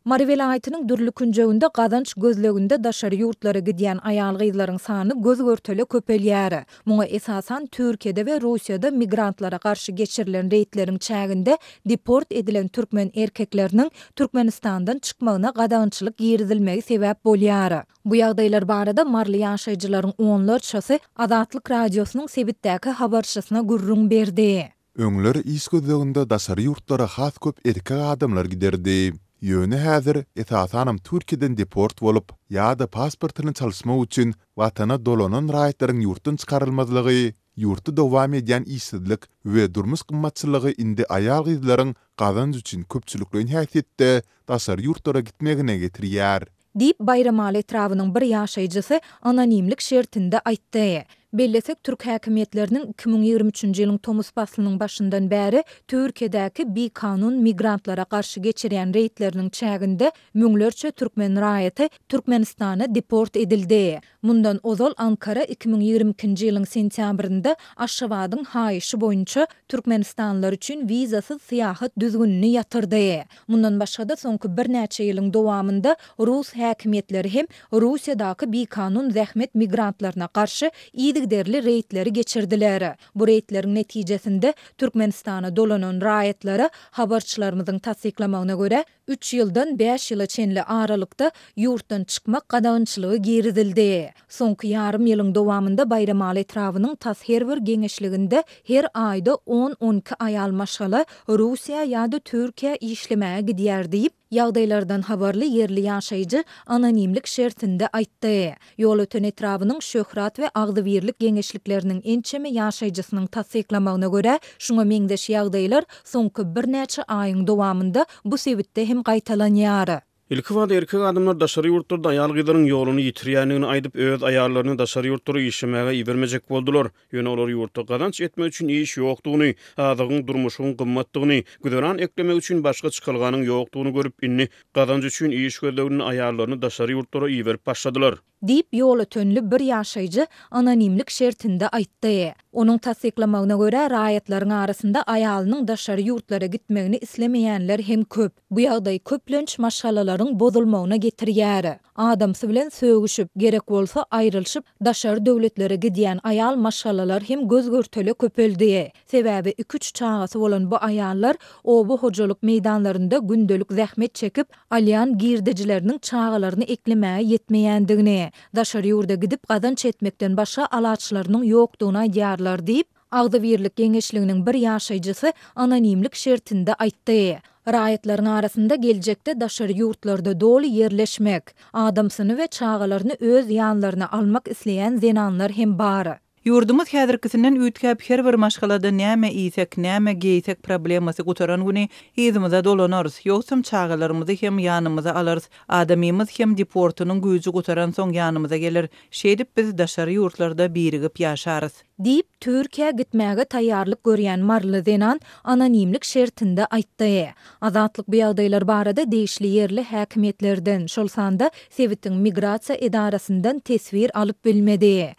Mary welaýatynyň dürli künjeginde gazanç gözleginde daşary ýurtlara gidýän aýal-gyzlaryň sany göz-görtele köpelýär. Muňa esasan Türkiýede we Russiýada migrantlara garşy geçirilen reýdleriň çäginde deport edilen türkmen erkekleriniň Türkmenistandan çykmagyna gadagançylyk girizilmegi sebäp bolýar. Bu ýagdaýlar barada maryly ýaşaýjylaryň onlarçasy Azatlyk Radiosynyň sebitdäki habarçysyna gürrüň berdi. Öňler iş gözleginde daşary ýurtlara has köp erkek adamlar giderdi. Ýöne häzir, esasanam Türkiýeden deport bolup, ýa-da pasportyny çalyşmak üçin watana dolanan raýatlaryň ýurtdan çykarylmazlygy, ýurtda dowam edýän işsizlik we durmuş gymmatçylygy indi aýal-gyzlaryň gazanç üçin köpçülikleýin häsiýetde daşary ýurtlara gitmegine getirýär. Diýip, Baýramaly etrabynyň bir ýaşaýjysy anonimlik şertinde aýtdy. Bellesek, türk häkimiýetleriniň 2023-nji ýylyň tomus paslynyň başyndan bäri Türkiýedäki bikanun migrantlara garşy geçirýän reýdleriniň çäginde müňlerçe türkmen raýaty Türkmenistana deport edildi. Mundan ozal Ankara 2022-nji ýylyň sentýabrynda Aşgabadyň haýyşy boýunça türkmenistanlylar üçin wizasyz syýahat düzgünini ýatyrdy. Mundan başga-da, soňky birnäçe ýylyň dowamynda rus häkimiýetleri hem Russiýadaky bikanun zähmet migrantlaryna garşy yzygiderli reýdleri geçirdiler. Bu reýdleriň netijesinde Türkmenistana dolanan raýatlara, habarçylarymyzyň tassyklamagyna görä, üç ýyldan bäş ýyla çenli aralykda ýurtdan çykmak gadagançylygy girizildi. Soňky ýarym ýylyň dowamynda Baýramaly etrabynyň tas her bir geňeşliginde her aýda on-on iki aýal maşgala Russiýa ýa-da Türkiýä işlemäge gidýär diýip, ýagdaýlardan habarly ýerli ýaşaýjy anonimlik şertinde aýtdy. Ýolöten etrabynyň Şöhrat we Agzybirlik geňeşlikleriniň ençeme ýaşaýjysynyň tassyklamagyna görä, şuňa meňzeş ýagdaýlar soňky birnäçe aýyň dowamynda bu sebitde hem gaýtalanýar. Ilkibada erkek adamlar daşary ýurtlarda aýal-gyzlaryň ýoluny ýitirýändigini aýdyp, öz aýallaryny daşary ýurtlara işlemäge ibermejek boldular. Ýöne olar ýurtda gazanç etmek üçin iş ýokdugyny, azygyň, durmuşyň gymmatdygyny, güzeran eklemek üçin başga çykalganyň ýokdugyny görüp, indi gazanç üçin iş gözleginde aýallaryny daşary ýurtlara iberip başladylar. Diýip, ýolötenli bir ýaşaýjy anonimlik şertinde aýtdy. Onuň tassyklamagyna görä, raýatlaryň arasynda aýalynyň daşary ýurtlara gitmegini islemeýänler hem köp. Bu ýagdaý köplenç maşgalalaryň bozulmagyna getirýär. Adamsy bilen sögüşip, gerek bolsa aýrylyşyp daşary döwletlere gidýän aýal maşgalalar hem göz-görtele köpeldi. Sebäbi iki-üç çagasy bolan bu aýallar oba hojalyk meýdanlarynda gündelik zähmet çekip, alýan girdejileriniň çagalaryny eklemäge ýetmeýändigini, daşary ýurda gidip gazanç etmekden başga alaçlarynyň ýokdugyny aýdýarlar diýip, Agzybirlik geňeşliginiň bir ýaşaýjysy anonimlik şertinde aýtdy. Raýatlaryň arasynda geljekde daşary ýurtlarda doly ýerleşmek, adamsyny we çagalaryny öz ýanlaryna almak isleýän zenanlar hem bar. Ýurdumyz häzirkisinden üýtgäp her bir maşgalada näme iýsek, näme geýsek problemasy gutaran güni yzymyza dolanarys, ýogsam çagalarymyzy hem ýanymyza alarys, adamymyz hem deportynyň güýji gutaransoň ýanymyza geler, şeýdip biz daşary ýurtlarda birigip ýaşarys. Diýip, Türkiýä gitmäge taýýarlyk görýän maryly zenan anonimlik şertinde aýtdy. Azatlyk bu ýagdaýlar barada degişli ýerli häkimiýetlerden, şol sanda sebitiň migrasiýa edarasyndan teswir alyp bilmedi.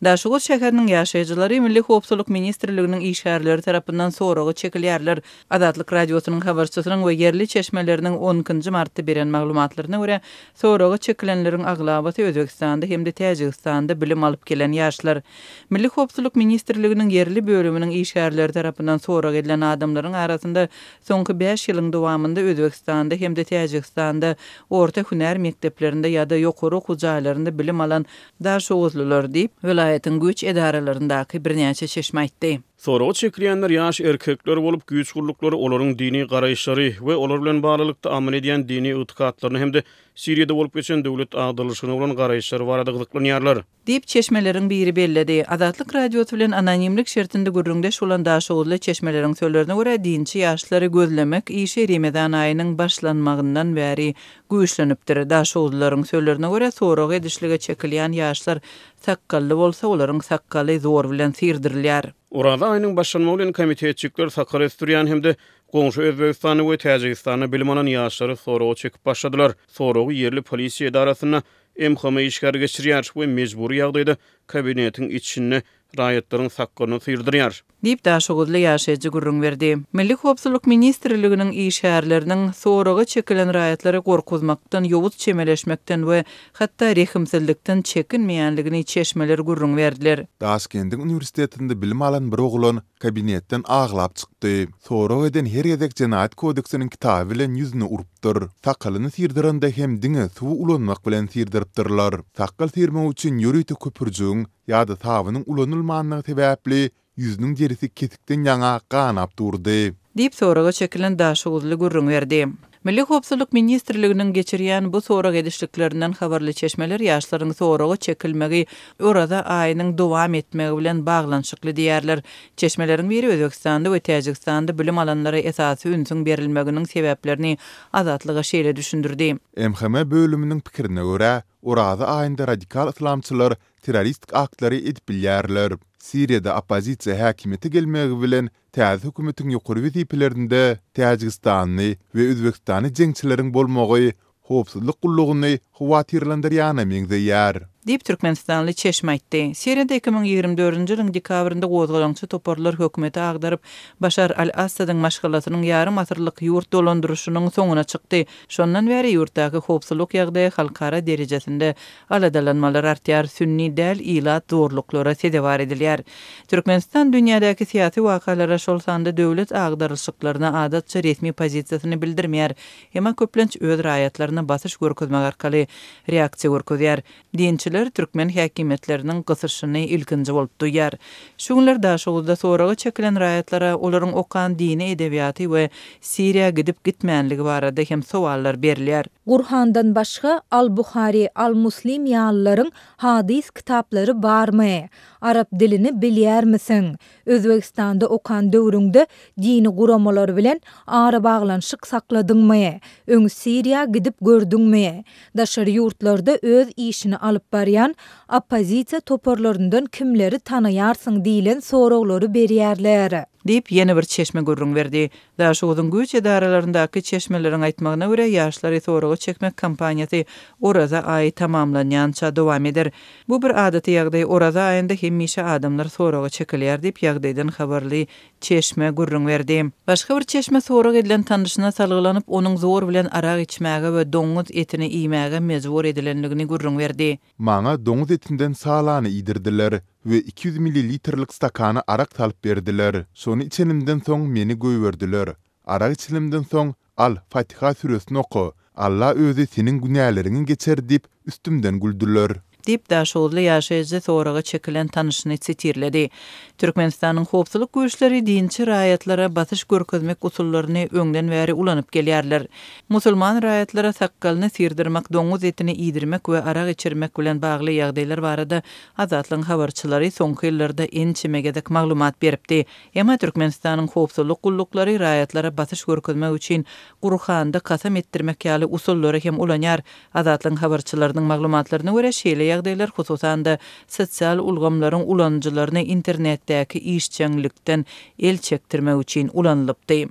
Daşoguz şäheriniň ýaşaýjylary Milli howpsuzlyk ministrliginiň işgärleri tarapyndan soraga çekilýärler. Azatlyk Radiosynyň habarçysynyň we ýerli çeşmeleriniň on ikinji martda beren maglumatlaryna görä, soraga çekilenleriň aglabasy Özbegistanda hem-de Täjigistanda bilim alyp gelen ýaşlar. Milli howpsuzlyk ministrliginiň ýerli bölüminiň işgärleri tarapyndan sorag edilen adamlaryň arasynda Soňky bäş ýylyň dowamynda Özbegistanda hem-de Täjigistanda orta hünär mekdeplerinde ýa-da ýokary okuw jaýlarynda bilim alan daşoguzlylar diýip, welaýatyň güýç edaralaryndaky birnäçe çeşme aýtdy. Soraga çekilýänler ýaş erkekler bolup, güýç gulluklary olaryň dini garaýyşlary we olar bilen baglylykda amal edýän dini ygtykatlaryna hem-de Siriýada bolup geçen döwlet agdarylyşygyna bolan garaýyşlary barada gyzyklanýarlar. Diýip, çeşmeleriň biri belledi. Azatlyk Radiosy bilen anonimlik şertinde gürrüňdeş bolan daşoguzly çeşmeleriň sözlerine görä, dinçi ýaşlary gözlemek işi Remezan aýynyň başlanmagyndan bäri güýçlenipdir. Daşoguzlylaryň sözlerine görä, sorag edişlige çekilýän ýaşlar sakgally bolsa, olaryň sakgaly zor bilen syrdyrylýar. Oraza aýynyň başlanmagy bilen komitetçikler sakgal ösdürýän hem-de goňşy Özbegistanda we Täjigistanda bilim alan ýaşlary soraga çekip başladylar. Soragy ýerli polisiýa edarasynda MHM işgäri geçirýär we mejbury ýagdaýda kabinetiň içinde raýatlaryň sakgalyny syrdyrýar. Diýip, daşoguzly ýaşaýjy gürrüň berdi. Milli howpsuzlyk ministrliginiň işgärleriniň soraga çekilen raýatlary gorkuzmakdan, ýowuz çemeleşmekden we hatda rehimsizlikden çekinmeýänligini çeşmeler gürrüň berdiler. Daşkendiň uniwersitetinde bilim alan bir oglan kabinetden aglap çykdy. Sorag eden her gezek jenaýat kodeksiniň kitaby bilen ýüzüne urupdyr. Sakalyny syrdyranda hem diňe suwy ulanmak bilen syrdyrypdyrlar. Sakgal syrmak üçin ýörite köpürjigiň ýa-da sabynyň ulanylmanlygy sebäpli ýüzüniň derisi kesikden ýaňa ganap durdy. Diýip, soraga çekilen daşoguzly gürrüň berdi. Milli howpsuzlyk ministrliginiň geçirýän bu sorag edişliklerinden habarly çeşmeler ýaşlaryň soraga çekilmegi Oraza aýynyň dowam etmegi bilen baglanyşykly diýýärler. Çeşmeleriň biri Özbegistanda we Täjigistanda bilim alanlara esasy ünsüň berilmeginiň sebäplerini Azatlyga şeýle düşündirdi. MHM bölüminiň pikirine görä, Oraza aýynda radikal yslamçylar terroristik aktlary edip bilýärler. Siriýada oppozisiýa häkimiýete gelmegi bilen täze hökümetiň ýokary wezipelerinde täjigistanly we özbegistanly jeňçileriň bolmagy howpsuzlyk gullugyny howatyrlandyrýana meňzeýär. Diýip, türkmenistanly çeşme aýtdy. Siriýada 2024-nji ýylyň dekabrynda gozgalaňçy toparlar hökümeti agdaryp, Başar al-Assadyň maşgalasynyň ýarym asyrlyk ýurt dolandyryşynyň soňuna çykdy. Şondan bäri ýurtdaky howpsuzlyk ýagdaýy halkara derejesinde Aladalanmalar artýar, sünni däl ilat zorluklara sezewar edilýär. Türkmenistan dünýädäki syýasy wakalara, şol sanda döwlet agdarylyşyklaryna adatça resmi pozisiýasyny bildirmeýär, emma köplenç öz raýatlaryna basyş görkezmek arkaly reaksiýa görkezýär. Dinçiler türkmen häkimiýetleriniň gysyşyny ilkinji bolup duýýar. Şu günler Daşoguzda soraga çekilen raýatlara olaryň okan dini edebiýaty we Siriýa gidip-gitmänligi barada hem sowallar berilýär. Gurhandan başga Al-Buhary, Al-Muslim ýalylaryň hadys kitaplary barmy? Arap dilini bilýärmisiň? Özbegistanda okan döwrüňde dini guramalar bilen arabaglanyşyk sakladyňmy? Öň Siriýa gidip gördüňmi? Daşary ýurtlarda öz işini alyp barýan oppozisiýa toparlaryndan kimleri tanaýarsyň diýlen soraglary berýärler. Diýip, ýene bir çeşme gürrüň berdi. Daşoguzyň güýç edaralaryndaky çeşmeleriň aýtmagyna görä, ýaşlary soraga çekmek kampaniýasy Oraza aýy tamamlanýança dowam eder. Bu bir adaty ýagdaý, Oraza aýynda hemişe adamlar soraga çekilýär diýip, ýagdaýdan habarly çeşme gürrüň berdi. Başga bir çeşme sorag edilen tanyşyna salgylanyp, onuň zor bilen arak içmäge we doňuz etini iýmäge mejbur edilendigini gürrüň berdi. Maňa doňuz etinden salany iýdirdiler we 200 millilitrlik stakana arak salyp berdiler. Şony içenimden soň meni goýberdiler. Arak içenimden soň, Al, Fatiha süresini oka, Alla özi seniň günäleriňi geçer diýip, üstümden güldüler. Diýip, daşoguzly ýaşaýjy soraga çekilen tanyşyny sitirledi. Türkmenistanyň howpsuzlyk güýçleri dinçi raýatlara basyş görkezmek usullaryny öňden bäri ulanyp gelýärler. Musulman raýatlara sakgalyny syrdyrmak, doňuz etini iýdirmek we arak içirmek bilen bagly ýagdaýlar barada Azatlygyň habarçylary soňky ýyllarda ençeme gezek maglumat beripdi. Emma Türkmenistanyň howpsuzlyk gulluklary raýatlara basyş görkezmek üçin Gurhanda kasam etdirmek ýaly usullary hem ulanýar. Azatlygyň habarçylarynyň maglumatlaryna görä, şeýle ýagdaýlar, hususan-da, sosial ulgamlaryň ulanyjylaryny internetdäki işjeňlikden el çekdirmek üçin ulanylypdy.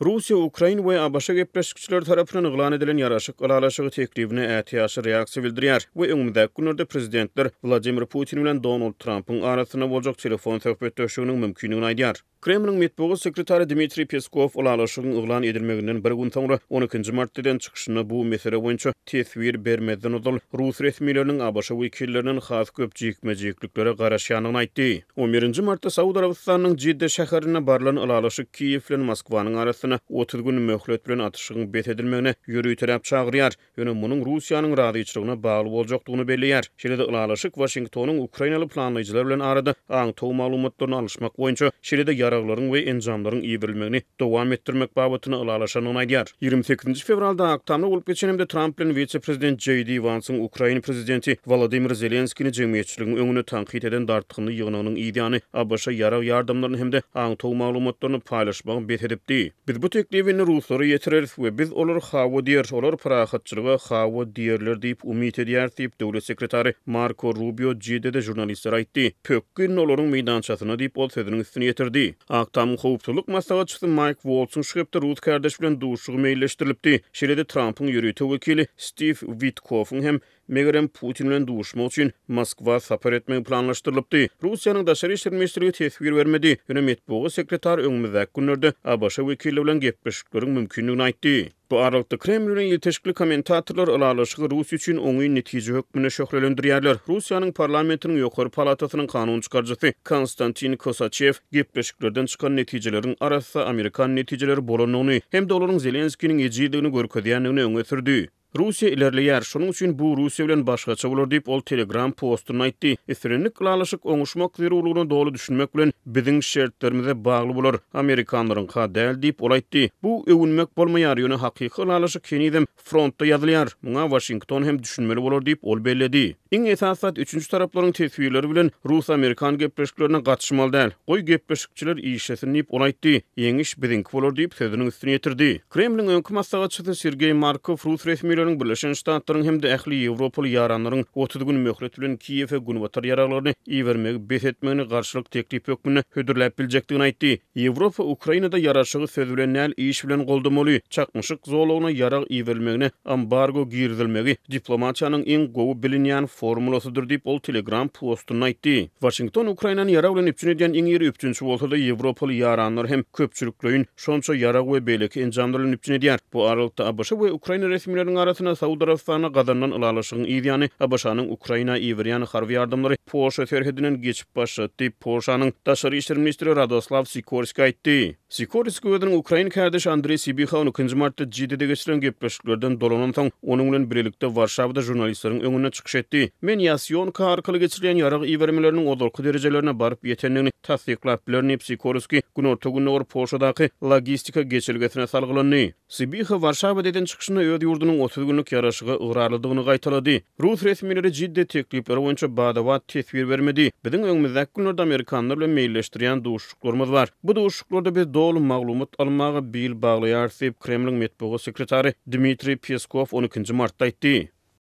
Russiýa, Ukraina we ABŞ gepleşikçileri tarapyndan yglan edilen ýaraşyk ylalaşygy teklibine ätiýaçly reaksiýa bildirýär we öňümizdäki günlerde prezidentler Wladimir Putin bilen Donald Trampyň arasynda boljak telefon söhbetdeşliginiň mümkindigini aýdýar. Kremliň metbugat sekretary Dmitriý Peskow ylalaşygyň yglan edilmeginden bir gün soňra, on ikinji martda eden çykyşynda bu mesele boýunça teswir bermezden ozal, rus resmileriniň ABŞ wekillerinden has köp jikme-jikliklere garaşýandygyny aýtdy. On birinji martda Saud Arabystanynyň Jidde şäherinde barlan ylalaşyk Kiýew bilen Moskwanyň arasynda 30 gün möhlet bilen atyşygyň bes edilmegine ýöriteläp çagyrýar, ýöne munuň Russiýanyň razyçylygyna bagly boljakdygyny belleýär. Şeýle-de ylalaşyk Waşingtonyň ukrainaly planlaýjylar bilen arada aňtaw maglumatlaryny alyşmak boýunça, şeýle-de ýaraglaryň we enjamlaryň iberilmegini dowam etdirmek babatynda ylalaşandygyny aýdýar. 28 fewralda Ak Tamda bolup geçen hem-de Tramp bilen wise-prezident Jeý Di Wansyň ukrain prezidenti Wolodymyr Zelenskini jemgyýetçiligiň öňünde tankyt eden dartgynly ýygnagynyň yzýany ABŞ ýarag ýardamlaryny hem-de aňtaw maglumatlaryny paýlaşmagy bes edipdi. Biz bu teklibi indi ruslara ýetireris we biz olar hawa diýer, olar parahatçylyga hawa diýerler diýip umyt edýäris diýip, döwlet sekretary Marko Rubio Jiddede žurnalistlere aýtdy. Pökgi indi olaryň meýdançasynda diýip, ol sözüniň üstüni ýetirdi. Ak Tamyň howpsuzlyk maslahatçysy Maýk Woltsyň şu hepde rus kärdeşi bilen duşuşygy meýilleşdirilipdi. Şeýle-de Trampyň ýörite wekili Stiw Witkoffyň hem. megerem, Putin bilen duşmak üçin Moskwa sapar etmegi planlaşdyrylypdy. Russiýanyň Daşary işler ministrligi teswir bermedi, ýöne metbugat sekretary öňümizdäki günlerde ABŞ wekilleri bilen gepleşikleriň mümkindigini aýtdy. Bu aralykda, Kreml bilen ilteşikli kommentatorlar ylalaşygy Russiýa üçin oňyn netije hökmünde şöhlelendirýärler. Russiýanyň parlamentiniň ýokary palatasynyň kanun çykaryjysy Konstantin Kosaçew gepleşiklerden çykan netijeleriň arassa amerikan netijeleri bolandygyny hem-de olaryň Zelenskiniň ejizdigini görkezýändigini öňe sürdi. Russiýa ilerleýär, şonuň üçin bu Russiýa bilen başgaça bolar diýip, ol Telegram postunda aýtdy. Islendik ylalaşyk oňuşmak zerurlygyna doly düşünmek bilen biziň şertlerimize bagly bolar, amerikanlaryňka däl diýip, ol aýtdy. Bu öwünmek bolmaýar, ýöne hakyky ylalaşyk henizem frontda ýazylýar. Muňa Waşington hem düşünmeli bolar diýip, ol belledi. Iň esasy zat, üçünji taraplaryň teswirleri bilen rus-amerikan gepleşiklerine gatyşmaly däl. Goý, gepleşikçiler işlesin diýip, ol aýtdy. Ýeňiş biziňki bolar diýip, sözüniň üstüni ýetirdi. Kremliň öňki maslahatçysy Sergeý Markow rus resmileriniň Birleşen Ştatlaryň hem-de ähli ýewropaly ýaranlaryň 30 gün möhlet bilen Kiýewe günbatar ýaraglaryny ibermegi bes etmegini garşylyk teklip hökmünde hödürläp biljekdigini aýtdy. Ýewropa Ukrainada ýaraşygy söz bilen däl, iş bilen goldamaly. Çaknyşyk zolagyna ýarag iberilmegine ambargo girizilmegi diplomatiýanyň iň gowy bilinýän formulasydyr diýip, ol Telegram postunda aýtdy. Waşington Ukrainany ýarag bilen üpjün edýän iň iri üpjünçi bolsa-da, ýewropaly ýaranlar hem köpçülikleýin şonça ýarag we beýleki enjamlar bilen üpjün edýär. Bu aralykda, ABŞ we Ukraina resmileriniň arasynda Saud Arabystanyna gazanylan ylalaşygyň yz ýany, ABŞ-nyň Ukraina iberýän harby ýardamlary Polşa serhedinden geçip başlady diýip, Polşanyň daşary işler ministri Radoslaw Sikorski aýtdy. Sikorski özüniň ukrain kärdeşi Andreý Sibiha on ikinji martda Jiddede geçirilen gepleşiklerden dolanansoň, onuň bilen bilelikde Warşawada žurnalistleriň öňünde çykyş etdi. Men Ýasýonka arkaly geçirilýän ýarag ibermeleriniň ozalky derejelerine baryp ýetendigini tassyklap bilerin diýip, Sikorski günorta-gündogar Polşadaky logistika geçelgesine salgylandy. Sibiha Warşawada eden çykyşynda öz ýurdunyň 30 günlük ýaraşyga ygrarlydygyny gaýtalady. Rus resmileri Jidde teklipleri boýunça bada-bat teswir bermedi. Biziň öňümizdäki günlerde amerikanlar bilen meýilleşdirýän duşuşyklarymyz bar. Bu duşuşyklarda biz doly maglumat almaga bil baglaýarys diýip, Kremliň metbugat sekretary Dmitriý Peskow on ikinji martda aýtdy.